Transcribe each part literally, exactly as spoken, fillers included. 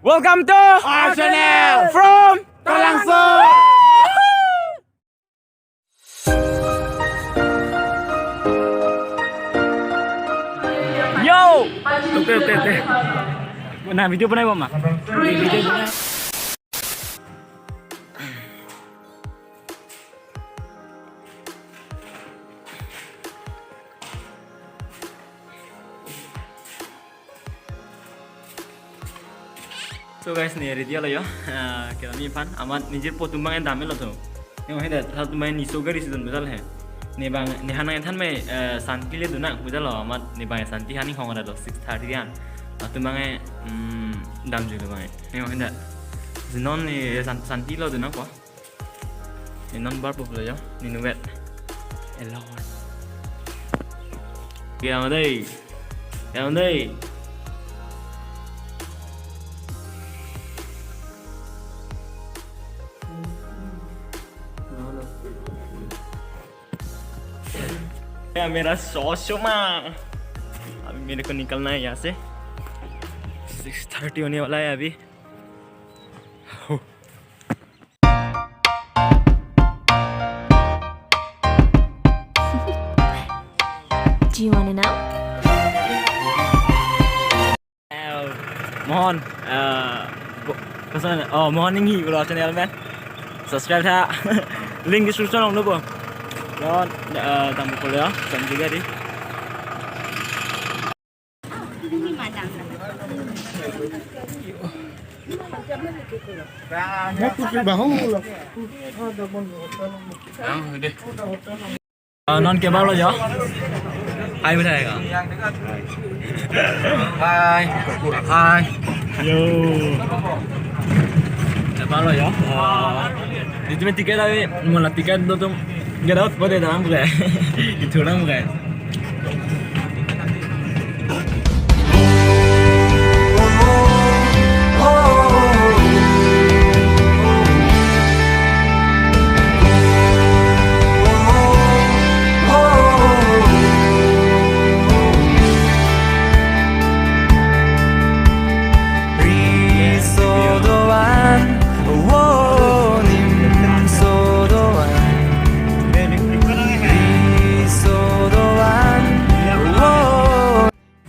Welcome to our channel from Kalangso. Yo! Okay, okay, okay. Nah, video banai, Mama. Video banai. So guys, ne ready lo yo. Ah, kira mi aphan amat nijir po atum abang dam lo to. Yang heda satu main niso gari sidun besal he. Ne abang ne hanang than mai, eh, Santi le dunak besal lo amat ne abang Santi hani hong ada lo six thirty an. Atum abang, hmm, dam julo abang. Yang heda. Zinon ne San-, Santi lo dunak ko. Ne non bar pulo yo, ne nuet. Elor. Kaya mo dei. Kaya mo dei. ये मेरा सॉस शोमा। अभी मेरे को निकलना है यहाँ से। Six thirty होने वाला है अभी। Do you wanna know? Mohon, eh, bo-, koson, oh, Mohon Inghi pulo channel pen. Subscribe tha. Link description along do bo. Mohon, eh, tang pulo ya, tang juga di. Ah, non ke bang lo jo? Hai, bethai ka? Hai. Hai. Yo. Ke bang lo jo? Oh. Itu main tiket avi, mula tiket do tum. Get out, boleh dalam bukan? Itu orang bukan?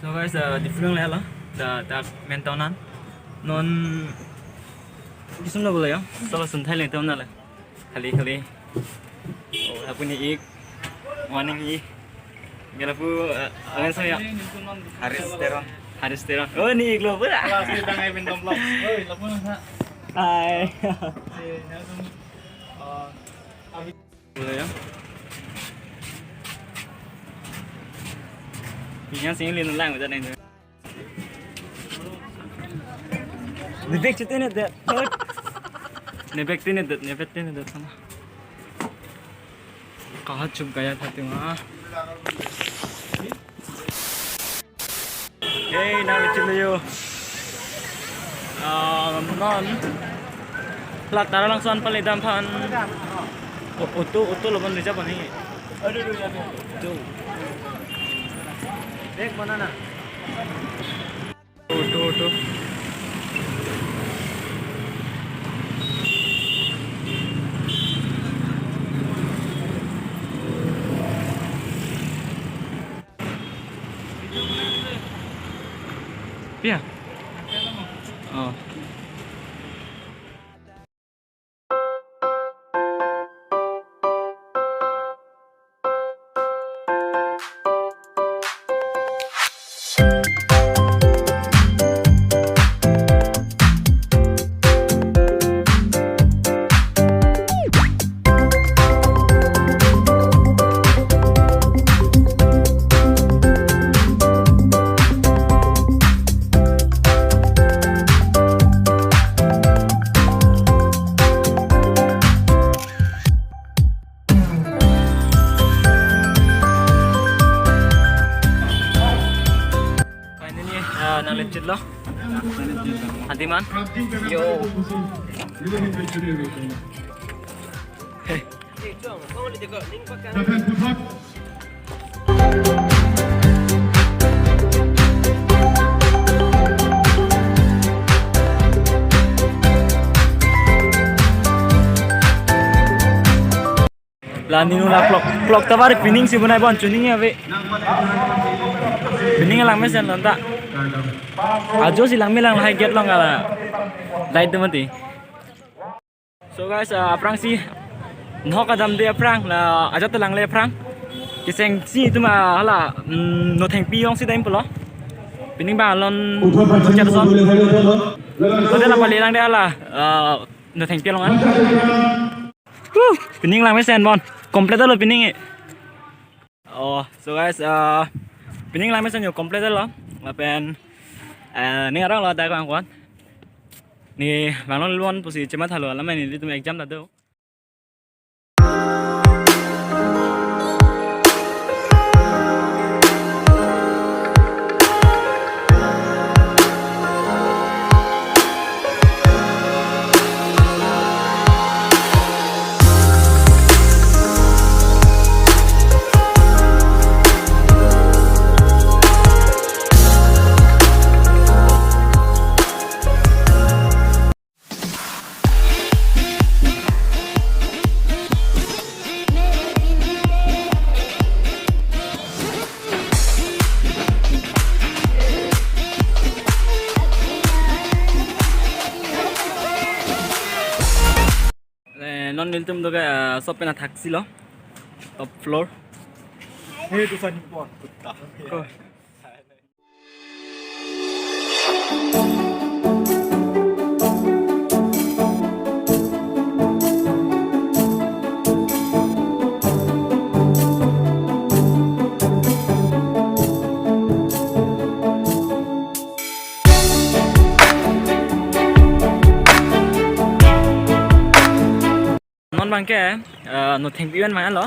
So guys, uh, di film le hala, da, da mentonan. Non, kisum na gula yo, solo sun thai le tom na le. Khali, khali. Oh, lapu ne ik, Mohon Inghi. Gala pu, uh, angan saya. Haris Teron. Haris Teron. Oh, ne ik lo pura. Wala si tang ai bin dom vlog. Oi, lapu na sa. Hai. Si, na tum, uh, abi Boleh ya. Ini sih lin lang udah nih. Nebek cuti nih deh. Nebek tini deh, nebek tini deh sama. Kahat cum kaya thati ma. Hey, nang kecil yo. Ah, non. Lat tara langsan pale dam phan. O-, auto, auto lo ban reserve ani. Auto. Bag mana na? Auto, auto. Pia? Oh. Finally, uh, nang lechit lo. Hatiman. Yo. Hey. Ta ninu la clock, clock ta bari pining si bonai bon, chuning ave. Pining langmesen lon ta. Ajo si langme lang lahai gate along ala. Light do mati. So guys, uh, aphrang si nok adam de aphrang la ajat langle aphrang. Keseng si itum, uh, hala, mm, Nothengpi along si dam pulo. Pining bang alon Uthar Pradesh Uthar Pradesh. Hotel apa lelang de hala, uh, Nothengpi along an. Huh, pining langmesen bon. Complete lo pining e. Oh, so guys, uh, pining langmesen yo complete lo. Lapen, uh, ning arong lo da kang kuan. Ne bang alon lon pusi chemathalo alam nelitum exam ta do. Eh, non nelitum doke, eh, shop pen athaksi lo. Top floor. Hey, tu sani pon. Ko. Non bangke, eh, Nothengpi pen bang lo.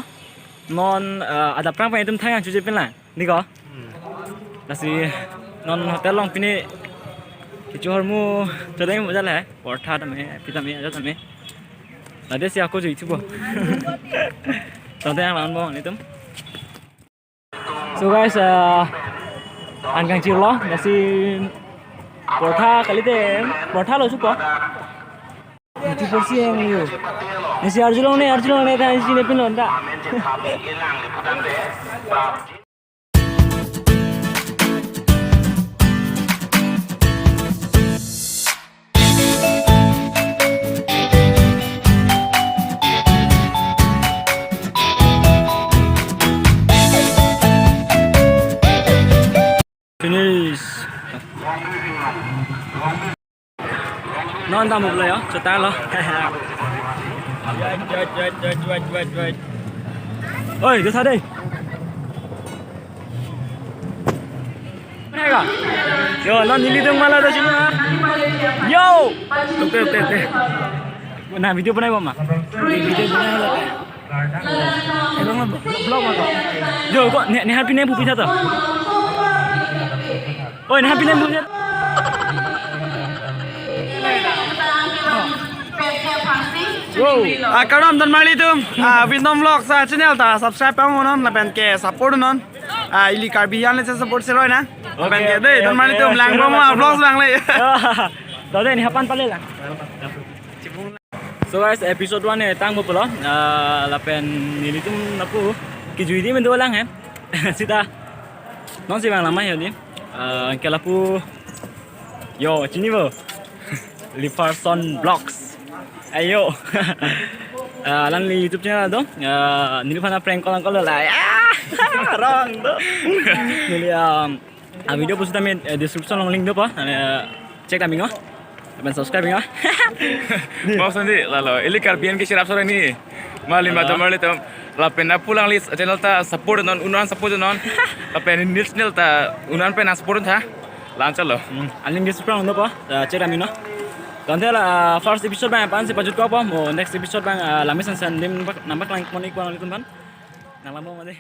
Non, eh, adap prang pen itum thang yang chuji pen lang. Ni ko? Hmm. Lasi non hotel along pini kecho ahormu chodai mo jale. Portha tame, pita me, aja tame. Lade si ako jui chubo. Tonte yang lang mo nelitum. So guys, uh, an kangchirlo, lasi portha kalite, portha lo supo. Itu porsi yang liu. Nesi arjulong ne, arjulong ne, than si ne pin lonta. Finish. Non ta muklo yo, chota lo. Oi, do sa dei. Mana ka? Yo, non nelitum mala do sini, ha? Yo! Oke, oke, oke. Nah, video banai ba ma? Video banai lo. Hello, ma, vlog ma to. Yo, ko ne, ne happy ne pupi tha to. Oi, ne happy ne pupi tha. Wow. Ah, kardom don marli atum. Ah, Vindom Vlogs, ah, channel ta subscribe pang non, lapen ke support non. Ah, ili Karbi an le support seroi na. Lapen ke, oke, dei, oke, don marli atum, oke, lang sure, bom, ah, sure. Vlogs lang le. Dode, ne hapan pale lang. So guys, episode one ne tangpo pulo, ah, lapen nelitum lapu kejui di men dolang he. Sita non si bang lama ya di. Ah, ke lapu yo chini bo. Liverson Vlogs. Ayo. Ah, alangli YouTube channel do. Ah, neliphan prank call call la. Ah, wrong do. Neli, um, ah, video pusi tame, eh, description along link dopo. Eh, check tame ngo. Lapen subscribe ngo. Mau sandi lalo. Ili Karbi an ke sirap sore ni. Malim, halo, atum marli atum. Lapen lapu alangli channel ta support non, unan support non. Lapen neli channel ta unan pen support tha. Lang chalo. Hmm. Alangli description dopo. Eh, check tame ngo. Tonte la, ah, first episode bang aphan si pajut ko po. Mo next episode bang, ah, langmesen sen lim bak, nambak lang konik ko nelitum aphan. Nang lam mo mati.